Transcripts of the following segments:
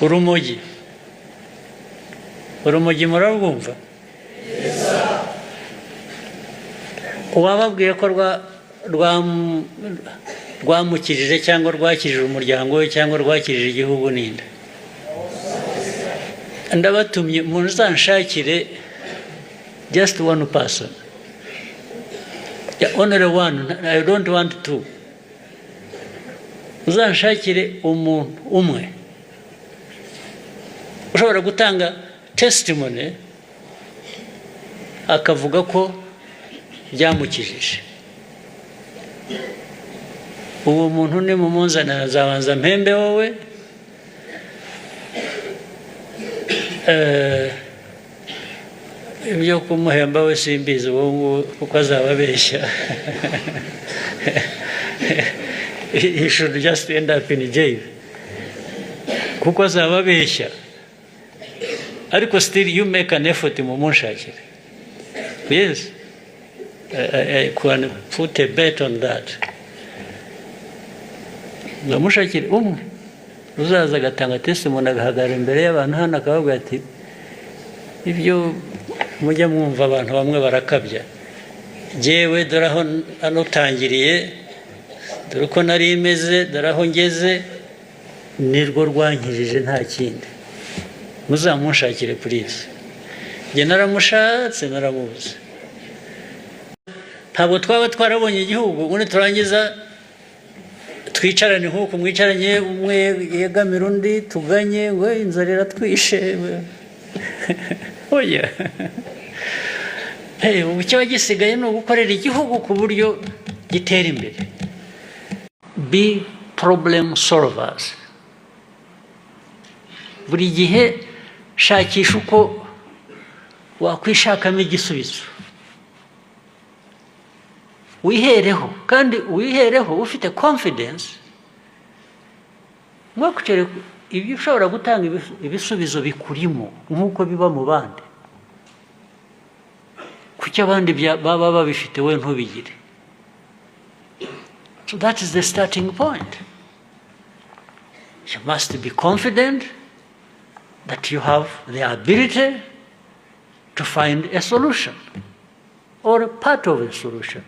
Urumogi, urumogi murarwumva? Uwababwiye ko rwamukijije cyangwa rwakijije umuryango we cyangwa rwakijije igihugu ninde? Ndabatumye muzanshakire just one person. Yeah, only one, I don't want two. Uzanshakire umuntu umwe ushobora gutanga testimony akavuga ko byamukijije. Uwo muntu ni mumunzanira, azabanza mpembe wowe. Ibyo kumuhemba we simbizi uwo nguwo, kuko azaba abeshya. He should just end up in jail kuko azaba abeshya. Ariko still you make an effort, mumunshakire. Yes, I can put a bet on that. Ndamushakire umwe uzaza agatanga testimony, agahagarara imbere y'abantu hano, akababwira ati: "Ibyo mujya mwumva abantu bamwe barakabya, jyewe dore aho nutangiriye, dore uko nari imeze, dore aho ngeze, nirwo rwankijije, nta kindi." Muzamunshakire please. Njye naramushatse, naramubuze. Ntabwo twaba twarabonye igihugu ubundi turangiza twicarane nk'uku mwicaranye, umwe yegamira undi, tuganye ngo inzara iratwishe. Oya. Hey, ubu ikiba gisigaye ni ugukorera igihugu ku buryo gitera imbere. Be problem solvers. Buri gihe shakisha uko wakwishakamo igisubizo, wihereho, kandi wihereho ufite confidence. Mwakucere ibyo ushobora gutanga ibisubizo bikurimo nk'uko biba mu bandi. Kuki abandi baba babifite, we ntubigire? So that is the starting point. You must be confident that you have the ability to find a solution or a part of a solution.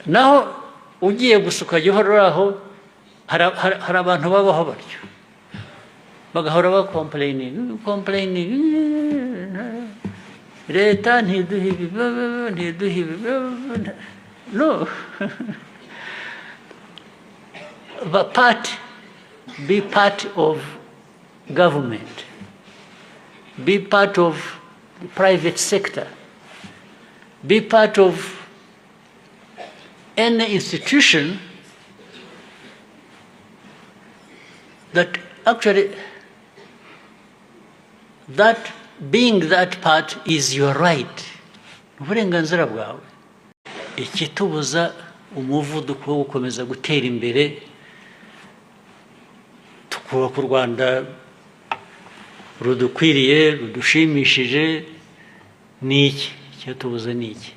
Naho ugiye gusa ukajya uhora uri aho, hari abantu babaho batyo, bagahora bacomplaininga, complaining: "Leta ntiduha ibi, ntiduha ibi." No, but be part of government, be part of the private sector, be part of any institution that actually, that being that part is your right, uburenganzira bwawe. Ikitubuza umuvuduko wo gukomeza gutera imbere, tukubaka u Rwanda rudukwiriye, rudushimishije, ni iki? Icyatubuza ni iki?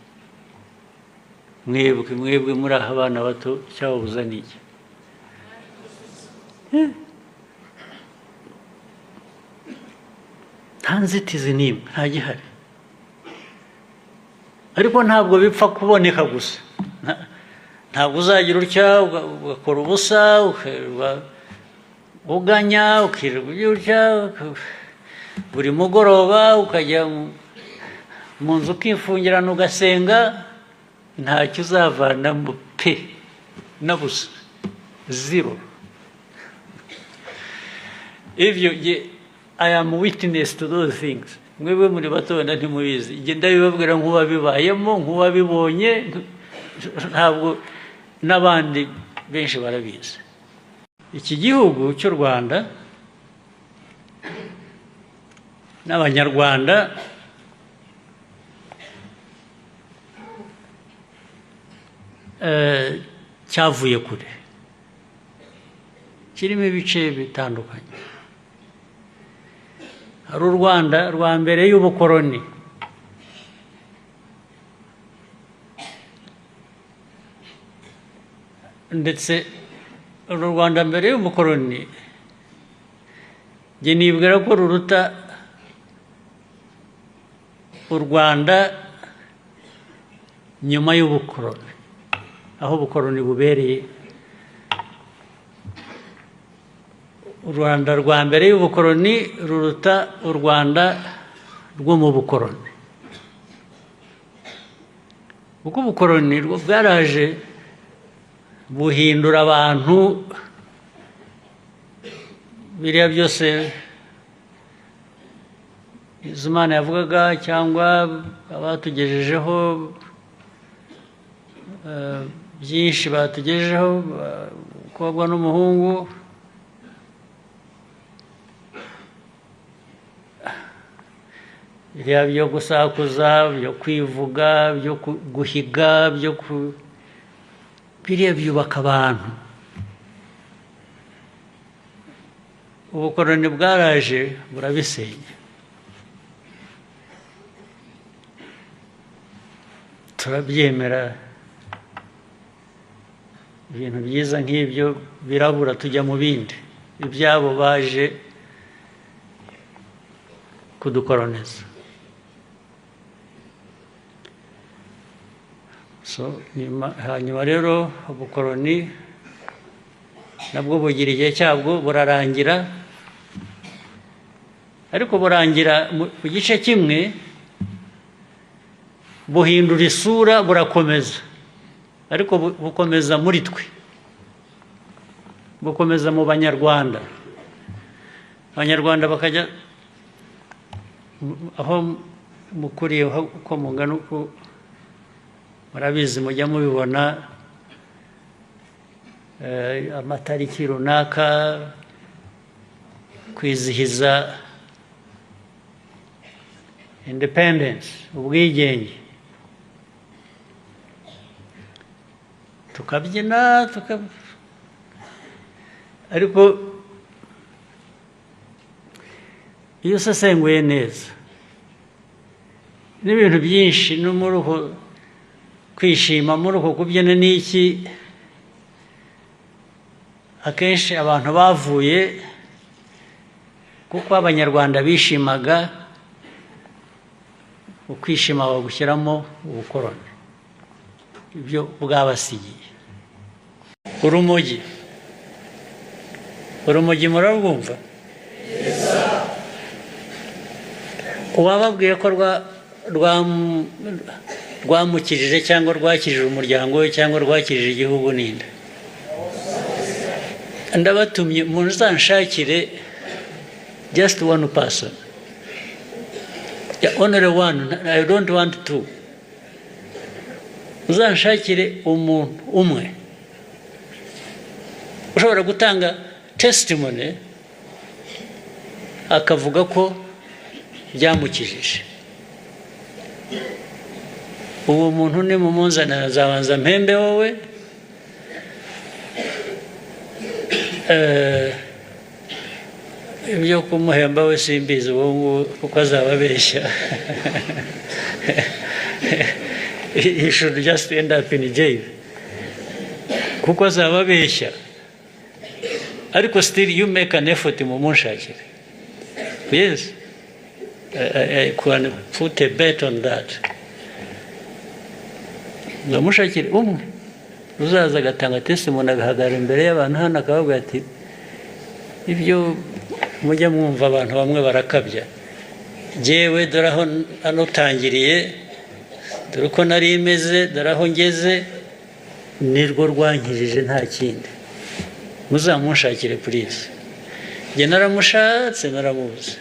Mwebwe, mwebwe muri aha, abana bato, icyababuza ni iki? Nta nzitizi n'imwe, nta gihari. Ariko ntabwo bipfa kuboneka gusa. Ntabwo uzagira utya ugakora ubusa, ukirirwa uganya, ukirirwa ugira utya buri mugoroba, ukajya mu nzu ukifungirana, ugasenga, ntacyo uzavanamo pe, na busa, zero. Ibyo I am witness to those things. Mwebwe muri bato, wenda ntimubizi. Njye ndabibabwira nk'uwabibayemo, nk'uwabibonye. Ntabwo n'abandi benshi barabizi. Iki gihugu cy'u Rwanda n'Abanyarwanda cyavuye kure, kirimo ibice bitandukanye. Hari u Rwanda rwa mbere y'ubukoroni, ndetse Uru Rwanda mbere y'ubukoroni, njye nibwira ko ruruta u Rwanda nyuma y'ubukoroni, aho ubukoroni bubereye. U Rwanda rwa mbere y'ubukoroni ruruta u Rwanda rwo mu bukoroni, kuko ubukoroni bwaraje buhindura abantu. Biriya byose Bizimana yavugaga cyangwa abatugejejeho, byinshi batugejejeho, umukobwa n'umuhungu, biriya byo gusakuza, byo kwivuga, byo guhiga, byo ku biriya byubaka abantu. Ubukoroni bwaraje burabisenya. Turabyemera, ibintu byiza nk'ibyo birabura, tujya mu bindi. Ibyabo baje kudukoroneza. So, hanyuma rero ubukoroni nabwo bugira igihe cyabwo, burarangira, ariko burangira mu gice kimwe, buhindura isura, burakomeza, ariko bukomeza muri twe, bukomeza mu Banyarwanda. Abanyarwanda bakajya aho mukuriye, uko mungana uko murabizi, mujya mubibona, amatariki runaka kwizihiza independence, ubwigenge, tukabyina, ariko iyo usesenguye neza n'ibintu byinshi, no muri uko kwishima, muri uko kubyina n'iki, akenshi abantu bavuye kuko Abanyarwanda bishimaga, ukwishima bagushyiramo ubukoroni, ibyo bwabasigiye. Urumogi, urumogi murarwumva? Uwababwiye ko rwamukijije cyangwa rwakijije umuryango we cyangwa rwakijije igihugu ninde? Ndabatumye muzanshakire just one person. Yeah, only one, I don't want two. Uzanshakire umuntu umwe ushobora gutanga testimony akavuga ko byamukijije. Uwo muntu ni mumunzanira, nzabanza mpembe wowe. Ibyo kumuhemba we simbizi uwo nguwo, kuko azaba abeshya. He should just end up in jail kuko azaba abeshya. Ariko still you make an effort, mumunshakire. Yes, I can put a bet on that. Ndamushakire umwe uzaza agatanga testimony, agahagarara imbere y'abantu hano, akababwira ati ibyo mujya mwumva abantu bamwe barakabya, jyewe dore aho anutangiriye, dore uko nari meze, dore aho ngeze, nirwo rwankijije, nta kindi. Muzamunshakire please. Njye naramushatse naramubuze.